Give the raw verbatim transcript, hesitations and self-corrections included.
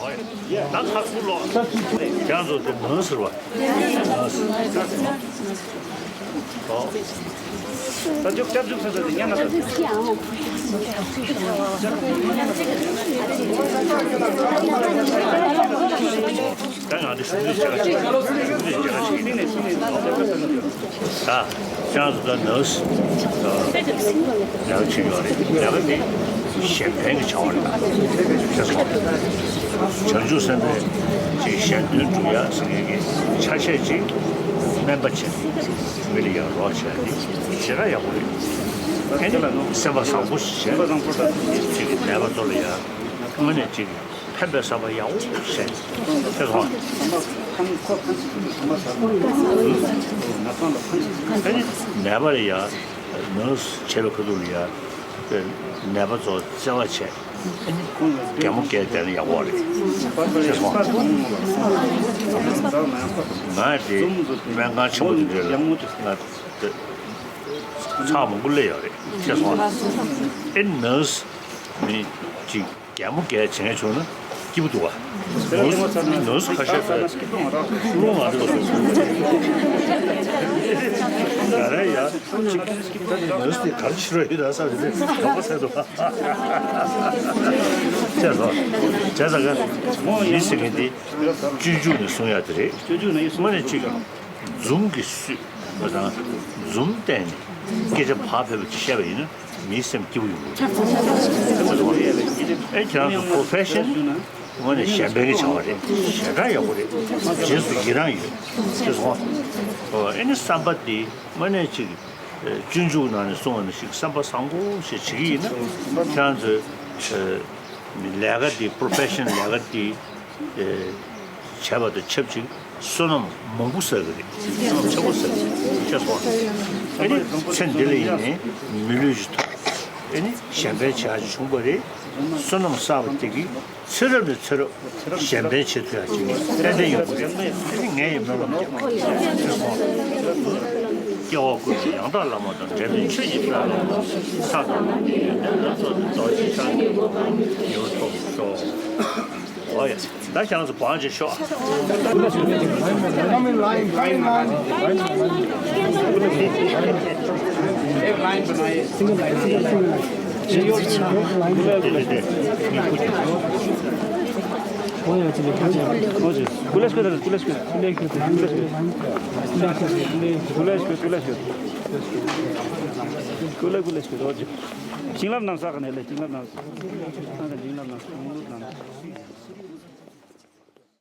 ད་ཁ་ཁུ་ལོ། ཁྱེད་རང་ཚོ་དེ་ནོར་ཟེར་བ། ད་ཅུག་ཅབ་ཅུག་ཟེར་ཟེར་ཉན་ན་ཟེར། ད་ང་འདི་ཞུ་འདི་བྱེད་ཀ་ཅིག་ཞུ་འདི་བྱེད་ཀ་ཅིག་ད་ཅང་ཙུ་ད་ནོར་སི་ལས་ཀ་བྱེད་ཡོད་རེད། ལས་ཀ་འདི་གཞན་ཕན་གྱི་བྱ་བ་རེད། ད་ཤེས་སོང་། བྱང་ཆུབ་སེམས་དཔའི་ཅིག་གཞན་དོན་སྒྲུབ་ཡ་ཟེར་མཁན་གྱི་ཆ་ཤས་ཅིག་སྨན་པ་བྱས་ནས་མི་ལ་ཡང་རོགས་བྱས་ནས་ཞེ་དྲག་ཡག་པོ་རེད། ཨེ་ནི་སེམས་པ་བཟང་པོ་ཞིག་བྱས་ཅིག་ནད་པ་ཚོ་ལ་ཡང་དངོས་གནས་ཅིག་ཕན་པའི་བསམ་པ་ཡག་པོ་བྱས་ནས་ཐེ་ཚོམ། ཨེ་ནི་ནད་པ་ལ་ཡང་ནོར་སི་བྱས་པའི་ཁ་ཐུག་ལ་ཡང་ནད་པ་ཚོ་བརྩེ་བ་བྱས། རྒན་མོ་སྐད་བསྡད་ན་ཡག་པོ་རེད། ཤེས་སོང་། ང་དེ་སྨན་ཁང་ཆེན་པོ་དེ་འདྲ་ལ་ང་དེ་ཚར་མང་པོ་སླེབས་ཡོད་རེད། ཤེས་སོང་། ཨེ་ནོར་སི་མི་གཅིག་རྒན་མོ་སྐད་བྱེད་མཁན་བྱུང་ན་སྐྱིད་པོ་འདུག་བ། ནོར་སི་ནོར་སི་ཁ་ཤས་ཚོས་རླུང་ང་འདུག་སོང་། ང་རང་ཡ་གཅིག་ནོར་སི་དེ་ག་རེ་བྱེད་རོགས་ཡོད་ད་བསམ་བྱས་དེ་དོགས་པ་ཟེར་འདུག་ཤེས་སོང་། བྱས་ཙང་ག་མི་ཟེར་མཁན་དེ་སྤྱོད་འཇུག་ནས་གསུང་ཡ་དེ་རེད། དངོས་གནས་གཅིག་འཛུམ་གྱིས་བསུས་པ་དང་འཛུམ་བསྟན་ནས་སྐད་ཆ་བག་ཕེབས་པ་ཅིག་བཤད་པ་ཡིན་ན་མིའི་སེམས་སྐྱིད་པོ་ཡོང་གི་རེད། ཨེ་ཁྱེད་རང་ཚོ་པོ་རོ་ཕེ་ཤན་དངོས་གནས་གཞན་ཕན་གྱི་བྱ་བ་རེད། ཞེ་དྲག་ཡག་པོ་རེད། རྗེས་སུ་ཡི་རང་ཡོད། ཤེས་སོང་། ཨེ་ནི་བསམ་པ་འདི་དངོས་གནས་གཅིག་སྤྱོད་འཇུག་ནང་ནས་གསུངས་པ་ནང་བཞིན་བསམ་པ་བཟང་པོ་ཞིག་བྱེད་ཀྱི་ཡིན་ན་ཁྱེད་རང་ཚོའི་ལས་ཀ་འདི་པོ་རོ་ཕེ་ཤན་ལས་ཀ་འདི་བྱས་པ་དང་ཆབས་ཅིག་བསོད་ནམས་མང་པོ་བསགས་ཀྱི་རེད། བསོད་ནམས་ཆེན་པོ་བསགས་ཀྱི་རེད། ཤེས་སོང་། ཨ་ནི་ཚེ་འདི་ལ་ཡིན་ནའི་མི་ལུས་ཤིག་ཐོབ། ཨ་ནི་གཞན་ཕན་བྱེད་ཡག་ཅིག་བྱུང་བ་རེད། བསོད་ནམས་བསགས་པ་དེ་གིས་ཚེ་རབས་ནས་ཚེ་རབས་གཞན་ཕན་བྱེད་ཐུབ་ཡག་ཅིག་ཏན་ཏན་ཡོང་གི་རེད། ཨ་ནི་ངས་ཡང་སྨོན་ལམ་རྒྱབ། ཤེས་སོང་། སྐྱེ་བ་ཀུན་ཏུ་ཡང་དག་བླ་མ་དང་། འབྲལ་མེད་ཆོས་ཀྱི་དཔལ་ལ་ཕྱག་འཚལ་ལོ། ཡོན་ཏན་ལ་སོགས་པའི་རྡོ་རྗེ་འཆང་གི་ངོ་བོ་མྱུར་ཐོབ་ཤོག་ཨོ་ཡ། ད་ཁྱེད་རང་ཚོ་བང་ཅིག་ཤོག་ཨ། Come in line, come in line. བྱིན་རླབས་གནང་། ས་ག་ནས་ལས་བྱིན་རླབས་གནང་། ས་ག་བྱིན་རླབས་གནང་།